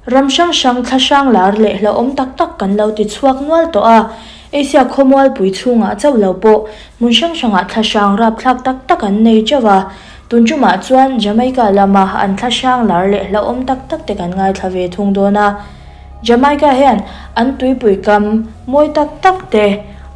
Ram hrang hrang thlahrang lar leh hlauhawm tak tak kan lo ti chhuak nual tawh a, Asia khawmualpui chhungah chauh lo pawh hmun hrang hrangah thlahrang rapthlak tak tak an nei teuh a, tun tumah chuan Jamaica lama an thlahrang lar leh hlauhawm tak tak te kan ngaithla ve thung dawn a. Jamaica hian an tuipui kam mawi tak tak te,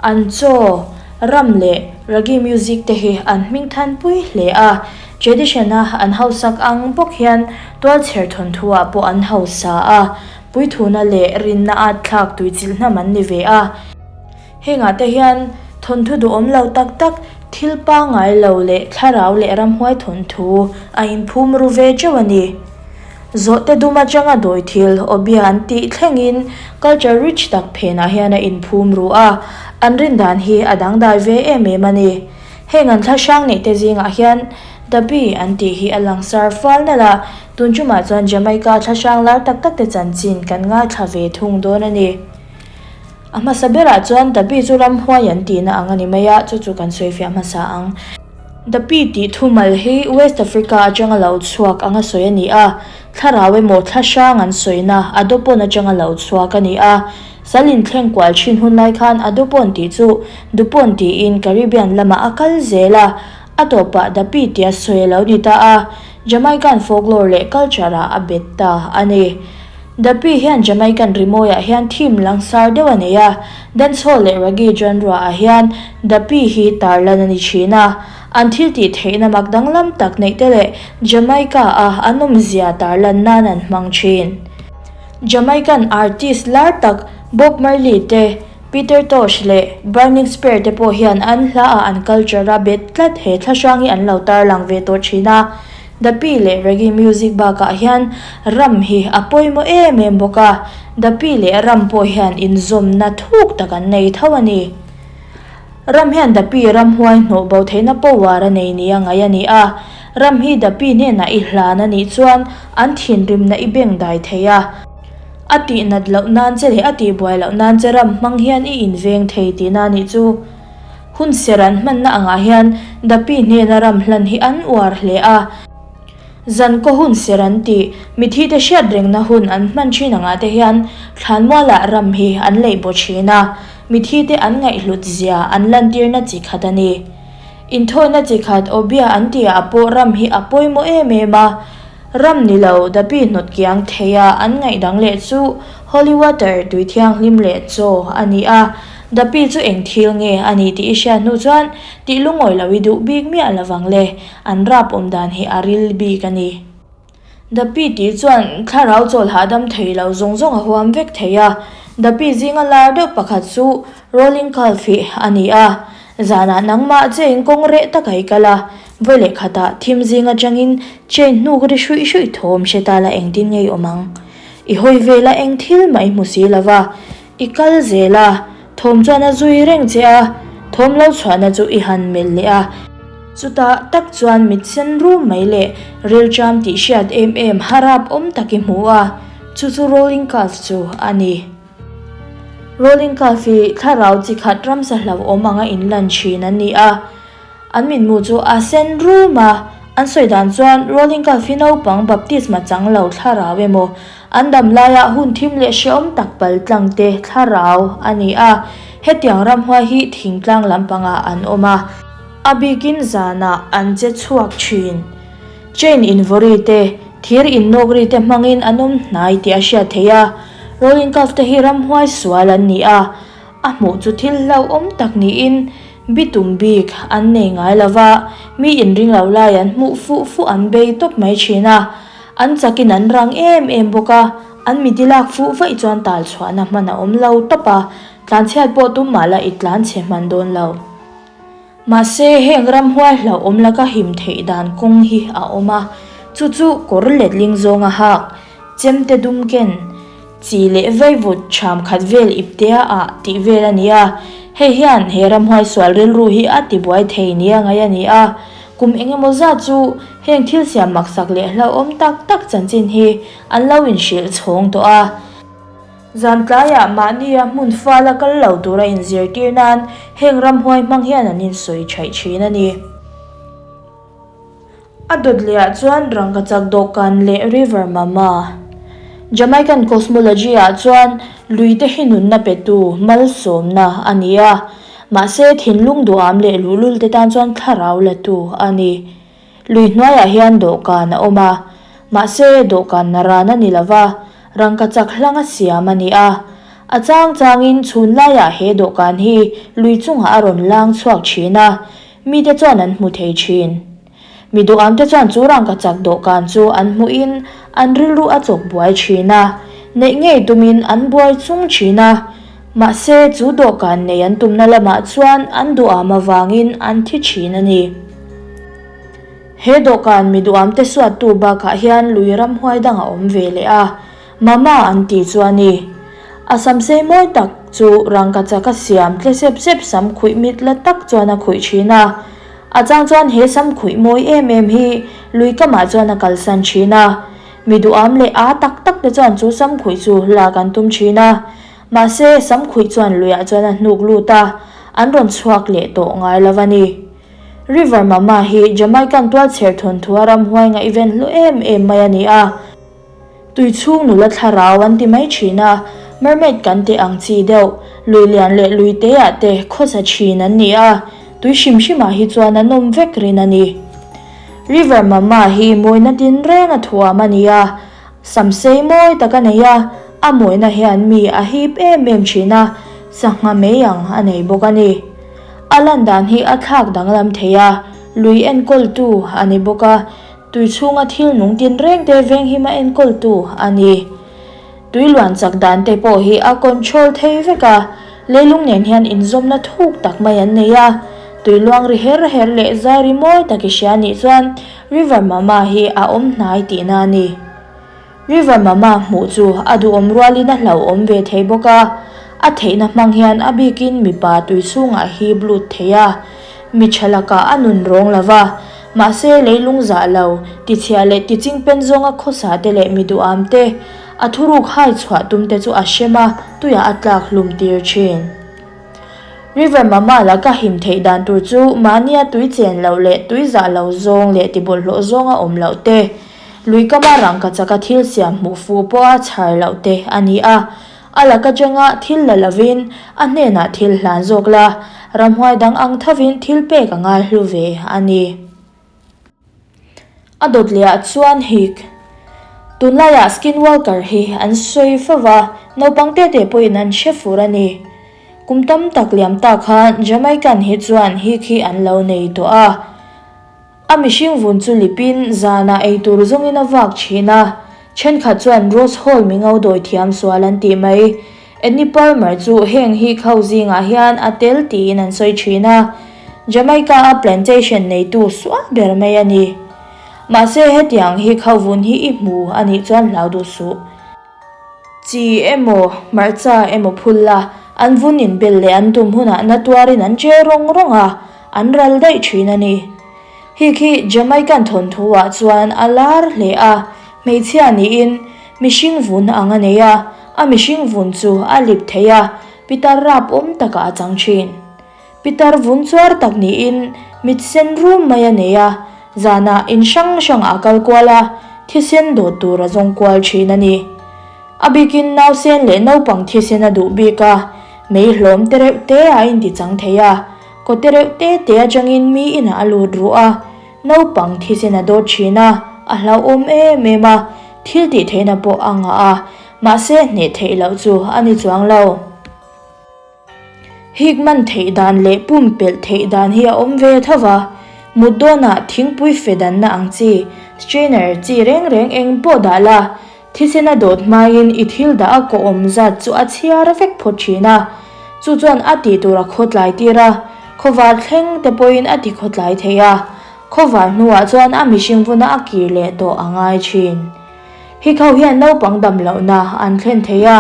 an chaw, ram leh raggae music te hi an hmingthanpui hle a, Tradition a an hausak ang bawk hian tualchher thawnthu ah pawh an hausa a, puithuna leh rinna at thlak tuichilh hnam an ni ve a. Hengah te hian thawnthu duhawm lo tak tak, thil pangngai lo leh thlarau leh ramhuai thawnthu a inphum ru ve teuh a ni. Zawhte dum atanga dawi thil, obia an tih thlengin culture rich tak phenah hian a inphum ru a, an rindan hi a dangdai ve em em a ni. Heng an thla hrang neih te zingah hian Dabi an tih hi a langsar fal nalh a, tun tumah chuan Jamaica thla hrang lar tak tak te chanchin kan ngaithla ve thung dawn a ni. A hmasa berah chuan Dabi chu ramhuai an tihna ang a ni mai a, chu chu kan sawifiah hmasa ang. Dabi tih thumal hi West Africa atanga lo chhuak anga sawi a ni a, thlarau emaw thla hrang an sawina Adopon atanga lo chhuak a ni a, Sal inthleng kual thin hun lai khan a Dupont tih chu Dupont tiin Caribbean lamah a kal zel a, a tawpah Dapi tia sawi a lo ni ta a, Jamaican folklore leh culture-ah a bet ta a ni. Dapi hian Jamaican rimawiah hian theme langsar deuh a nei a, dancehall leh reggae genre-ah hian Dapi hi tarlan a ni thin a, an thil tih theihna mak danglam tak neih te leh Jamaica-a an awmzia tarlan nan an hmang thin. Jamaican artist lar tak Bob Marley te, Peter Tosh leh Burning Spear te pawh hian an hla ah an culture a bet tlat he thla hrang hi an lo tarlang ve tawh thin a. Dapi leh reggae music bakah hian ram hi a pawimawh em em bawk a, Dapi leh ram pawh hian inzawmna thuk tak an nei tho a ni. Ram hian Dapi ramhuai hnawh bo theihna power a nei nia ngaih a ni a, ram hi Dapi hnenah i hlan a nih chuan an thinrimna i beng dai thei a, a tih nat loh nan che leh a tih buai loh nan che ram hmang hian i inveng thei tihna a nih chu. Hun ser an hmanna angah hian Dapi hnena ram hlan hi an uar hle a. Zan kaw hun ser an tih, mithi te hriat rengna hun an hman thin angah te hian thlanmualah ram hi an leih baw thin a, mithi te an ngaihhlut zia an lantirna chi khat a ni. Inthawina chi khat Obia an tihah pawh ram hi a pawimawh em em a, ram ni lo Dapi hnawt kiang theia an ngaih dang leh chu Holy Water tui thianghlim leh chaw a ni a, Dapi chu eng thil nge a ni tih i hriat hnu chuan tih lungawi lo i duh bik miah lovang le. An rap awm dan hi a ril bik a ni. Dapi tih chuan thlarau chawl hahdam thei lo zawng zawng a huam vek thei a. Dapi zinga lar deuh pakhat chu Rolling Calf hi a ni a. Zanah nangmah chain kawng reh tak a i kal a, vawi leh khatah thim zing atangin chain hnuk ri hruih hruih thawm hre ta la engtin nge i awm ang? I hawi vela eng thil mah i hmu si lo va, I kal zel a, thawm chuan a zui reng che a, thawm lo chhuahna chu i han melh leh a. Chutah tak chuan mit sen rum mai leh rilṭam tih hriat em em harap awm tak i hmu a, chu chu Rolling Calf chu a ni. Rolling Calf hi thlarau chi khat ramsa hlauhawm anga inlan thin an ni a. An mitmu chu a sen rum a, an sawi dan chuan Rolling Calf hi naupang baptisma chang lo thlarau emaw, an dam laia hun thim leh hrehawm tak pal tlang te thlarau a ni a, hetiang ramhuai hi thingtlang lampangah an awm a, a bikin zanah an che chhuak thin. Chain invawri te, thir innawk ri te hmangin an awm hnai tih a hriat theih a, Rolling Calf te hi ramhuai sual an ni a, A hmuh chu thil hlauhawm tak niin bitum bik an nei ngai lo va, mi inring lo lai an hmuh fuh fuh an bei tawp mai thin a. An chakin an rang em em bawk a, an miti lak fuh vaih chuan tal chhuahna hman a awm lo tawp a, tlanchhiat pawh tum mah la i tlanchhe hman dawn lo. Mahse, heng ramhuai hlauhawm laka him theih dan kawng hi a awm a, chu chu kawr letling zawnga hak, chemte dum ken, chi leh vaivut ṭham khat vel iptea ah tih vel a ni a. Hei hian he ramhuai sual rilru hi a tibuai thei nia ngaih a ni a. Kum eng emaw zat chu heng thil siam maksak leh hlauhawm tak tak chanchin hi an lo inhrilh chhawng tawh a. Zan tlaiah mahnia hmun fala kal lo tura inzirtir nan heng ramhuai hmang hian an insawi thaih thin a ni. A dawt lehah chuan rangkachak dawhkan leh River Mama. Jamaican cosmology ah chuan lui te hi nunna petu malsawmna a ni a, mahse thinlung duham leh luhlul te tan chuan thlarau latu a ni. Lui hnuaiah hian dawhkan a awm a, mahse dawhkan naran a ni lo va, rangkachak hlanga siam a ni a. A chang changin chhun laiah he dawhkan hi lui chungah a rawn lang chhuak thin a, mite chuan an hmu thei thin. Mi duhamte chuan chu rangkachak dawhkan chu an hmuhin an rilru a chawk buai thin a, neih ngei tumin an buai chung thin a. Mahse chu dawhkan nei an tumna lamah chuan an duham avangin an thi thin a ni. He dawhkan mi duhamte suattu bakah hian lui ramhuai dang a awm ve leh a, Mama an tih chu a ni. A sam sei mawi tak chu rangkachak a siam tle sep sep sam khuih mit la tak chuan a khuih thin a. A chang chuan he sam khuih mawi em em hi lui kamah chuan a kalsan thin a. Mi duham leh a tak tak te chuan chu sam khuih chu lak an tum thin a. Mahse, Samkhuih chuan luiah chuan a hnuk lut a, an rawn chhuak leh tawh ngai lo a ni. River Mama hi Jamaican tualchher thawnthua ramhuai ngaihven hlu em em mai a ni a. Tui chhung nula thlarau an ti mai thin a, mermaid kan tih ang chi deuh, lui lian leh lui teah te khawsa thin an ni a, tui hrim hrimah hi chuan an awm vek rin a ni. River Mama hi mawina tinreng a thuam a ni a, Sam sei mawi tak a nei a, a mawina hian mi a hip em em thin a, sangha mei ang a nei bawk a ni. A lan dan hi a thlak danglam thei a, lui enkawltu a ni bawk a, tui chhunga thil nung tinreng te venghima enkawltu a ni. Tui luan chak dan te pawh hi a control thei vek a, leilung nen hian inzawmna thuk tak mai an nei a, tui luang ri her her leh zai ri mawi tak i hria nih chuan River Mama hi a awm hnai tihna a ni. River Mama hmuh chu a duhawm rualin a hlauhawm ve thei bawk a, a theihna hmang hian a bikin mipa tui chhungah hip lut thei a, mi tha lakah a nun rawng lo va, mahse leilung zah lo, tichhia leh tichingpen zawnga khawsa te leh mi duham te, a thuruk hai chhuah tum te chu a hrem a, tuiah a tlak hlum tir thin. River Mama laka him theih dan tur chu mahnia tui chen loh leh tui zah lo zawng leh tibawlhhlawh zawnga awm loh te, lui kama rangkachaka thil siam hmuh fuh pawha chhar loh te a ni a. A laka changa thil la lovin a hnenah thil hlan zawk la, ramhuai dang ang thovin thil pek a ngai hlu ve a ni. A dawt leh ah chuan hik. Tunlaiah skinwalker hi an sawi fo va, naupang te te pawhin an hre fur a ni. Kum tam tak liam ta khan Jamaican hi chuan hik hi an lo nei tawh a. A mihring vun chu lipin zanah eitur zawngin a vak thin a, thenkhat chuan Rose Hall mingo dawi thiam sual an tih mai. Annie Palmer chu heng hi kho zingah hian a tel tiin an sawi thin a, Jamaica-a plantation neitu sual ber mai a ni. Mahse hetiang hi kho vun hi i hmu a nih chuan hlau duh suh. Chi emaw, hmarcha emaw phul la, an vun inbel leh an tum hunah na tuarin an che rawng rawng a, an ral daih thin a ni. Hi khi Jamaican thawnthu-ah chuan a lar hle a, hmeichhia niin mihring vun ang a nei a, A mihring vun chu a lip thei a, pitar rap awm takah a chang thin. Pitar vun chuar tak niin mit sen rum mai a nei a, zanah in hrang hrangah a kal kual a, thisen dawt tur a zawng kual thin a ni. A bikin nausen leh naupang thisen a duh bik a, mei hlawm te reuh te a inti chang thei a, kaw te reuh te te atangin mi inah a lut ruh a, Naupang thisen a dawt thin a, a hlauhawm em em a, thil tih theihna pawh a ngah a, mahse hneh theih loh chu a ni chuang lo. Hik man theih dan leh pumpelh theih dan hi a awm ve tho va, mut dawnah thingpui fe danna ang chi, strainer chi reng reng eng pawh dah la, Thisen a dawt hmain i thil dah a kawhawm zat chu a chhiar vek phawt thin a, chu chuan a tih tur a khawtlai tir a, khawvar thleng te pawhin a ti khawtlai thei a, khawvar hnuah chuan a mihring vuna a kir leh tawh a ngai thin. Hikho hian naupang dam lohna an thlen thei a,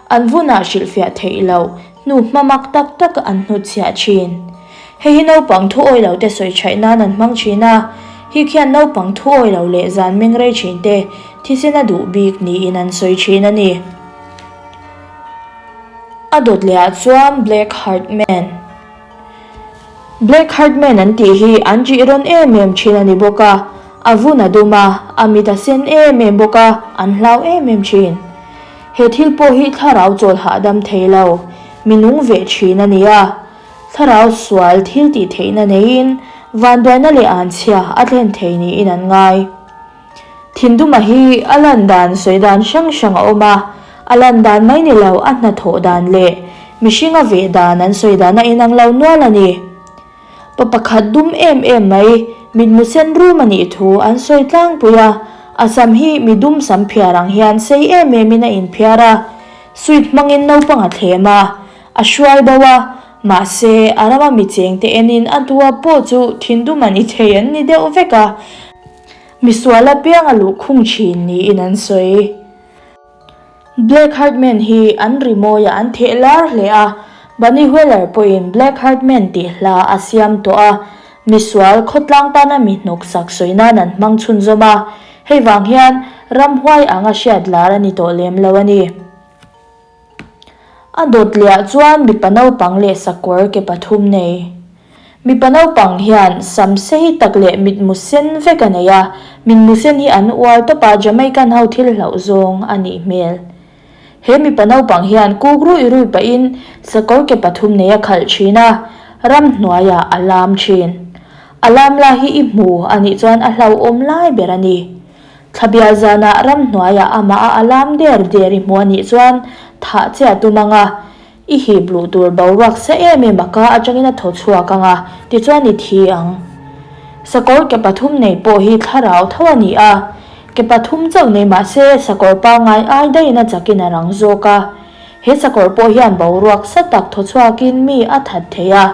an vunah hrilhfiah theih loh hnu hma mak tak tak an hnutchhiah thin. Hei hi naupang thu awi lo te sawi chhaih nan an hmang thin a, hi khian naupang thu awi lo leh zan meng rei thin te thisen a duh bik niin an sawi thin a ni. A dawt leh ah chuan Black Heart Man. Black Heart Man an tih hi an ṭih rawn em em thin a ni bawk a, a vun a dum a, a mit a sen em em bawk a, an hlau em em thin. He thil pawh hi thlarau chawl hahdam thei lo, mi nung ve thin a ni a. Thlarau sual thil tih theihna neiin vanduaina leh anchhia a thlen thei niin an ngai. Thinduma hi a lan dan sawi dan hrang hrang a awm a, a lan dan mai ni lo a hnathawh dan leh mihringa veh dan an sawi dan a inang lo nual a ni. Pa pakhat dum em em mai mitmu sen rum a nih thu an sawi tlangpui a, a sam hi mi dum sam phiar ang hian sei em emin a inphiar a, suit hmangin naupang a thlem a, a hruai bo a, mahse a rama mi chengte enin a dua pawh chu thindum a ni thei an ni deuh vek a. Misual apiang a luhkhung thin niin an sawi. Black Heart Man hi an rimawiah an theh lar hle a, Bunny Wailer pawhin Black Heart Man tih hla a siam tawh a, misual khawtlang tana mi hnawksak sawi nan an hmang chhunzawm a, hei vang hian ramhuai anga hriat lar a ni tawh lem lo a ni. A dawt lehah chuan mipa naupang leh sakawr ke pathum nei. Mipa naupang hian sam sei tak leh mitmu sen vek a nei a, mitmu sen hi an uar tawp a, Jamaican ho thil hlauh zawng a nih hmel. He mipa naupang hian kuk rui rui pahin sakawr ke pathum nei a khalh thin a, ramhnuaiah a lam thin. A lam lai hi i hmu a nih chuan a hlauhawm lai ber a ni. Thlabial zanah ramhnuaiah amah a alam der der i hmu a nih chuan thah che a tum ang a, i hip luh tur boruak sa em em a ka atangin a thaw chhuak ang a, tichuan i thi ang. Sakawr ke pathum nei pawh hi thlarau tho a ni a, ke pathum chauh nei mah se sakawr pangngai ai daihin a chakin a rang zawk a. He sakawr pawh hian boruak sa tak thaw chhuakin mi a that thei a,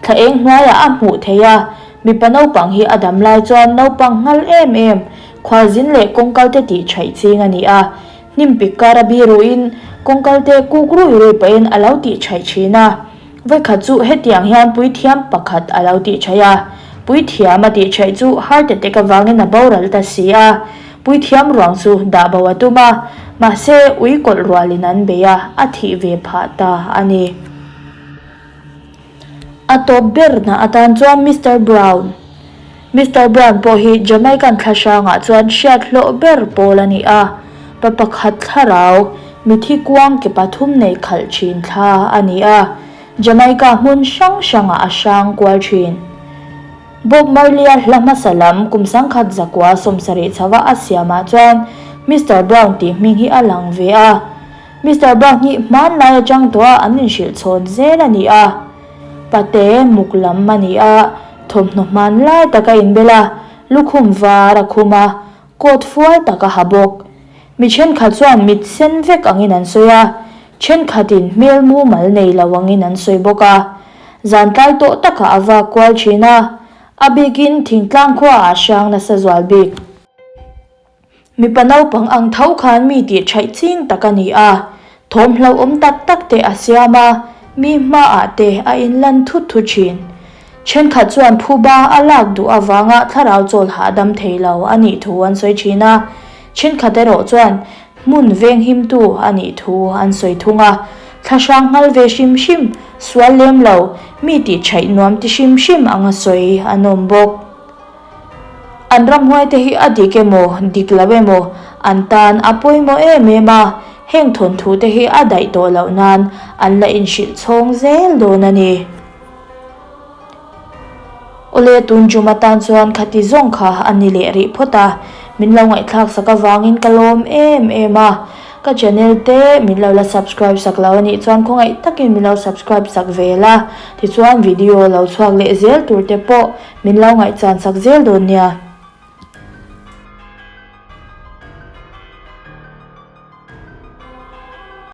thla eng hnuaiah a hmuh thei a, Mipa naupang hi a dam lai chuan naupang nghal em em, khualzin leh kawngkal te tih thaih ching a ni a. Hnim pik kara biruin kawngkal te kuk rui rui pahin a lo tih thaih thin a. Vawikhat chu hetiang hian puithiam pakhat a lo tih thaih a. Puithiam a tih thaih chu heart attack avangin a boral ta si a. Puithiam ruang chu dah bo a tum a, mahse ui kawlh rualin an bei a, a thih ve phah ta a ni. A tawp berna atan chuan Mister Brown. Mister Brown pawh hi Jamaican thlahrangah chuan hriat hlawh ber pawl a ni a, pa pakhat thlarau, mithi kuang ke pathum nei khalh thin thla a ni a, Jamaica hmun hrang hrangah a hrang kual thin. Bob Marley-a hla hmasa lam kum sangkhat zakua 70 chhova a siamah chuan Mister Brown tih hming hi a lang ve a. Mister Brown hi hmanlai atang tawh a an inhrilh chhawn zel a ni a, pate muk lam a ni a, thawmhnaw hmanlai tak a inbel a, lukhum var a khum a, coat fual tak a ha bawk. Mi thenkhat chuan mit sen vek angin an sawi a, thenkhatin hmel mumal nei lo angin an sawi bawk a. Zan tlai tawh takah a vak kual thin a, a bikin thingtlang khuaah a hrang nasa zual bik. Mipa naupang ang tho khan mi tih thaih ching tak a ni a, thawm hlauhawm tak tak te a siam a, mi hmaah te a inlan thut thut thin. Thenkhat chuan phuba a lak duh avanga thlarau chawl hahdam thei lo a nih thu an sawi thin a, thenkhat erawh chuan hmun venghimtu a nih thu an sawi thung a, thlahrang nghal ve hrim hrim, sual lem lo, mi tih thaih nuam ti hrim hrim anga sawi an awm bawk. An ramhuaite hi a dik emaw, dik lo emaw, an tan a pawimawh em em a, heng thawnthu te hi a daih tawh loh nan an la inhrilh chhawng zel dawn a ni. Awle, tun tum atan chuan khati zawng kha a ni leh rih phawt a, min lo ngaihthlak sak avangin ka lawm em em a, ka channel te min lo la subscribe sak lo a nih chuan khawngaih takin min lo subscribe sak ve la, tichuan video lo chhuak leh zel tur te pawh Min lo ngaihchan sak zel dawn nia.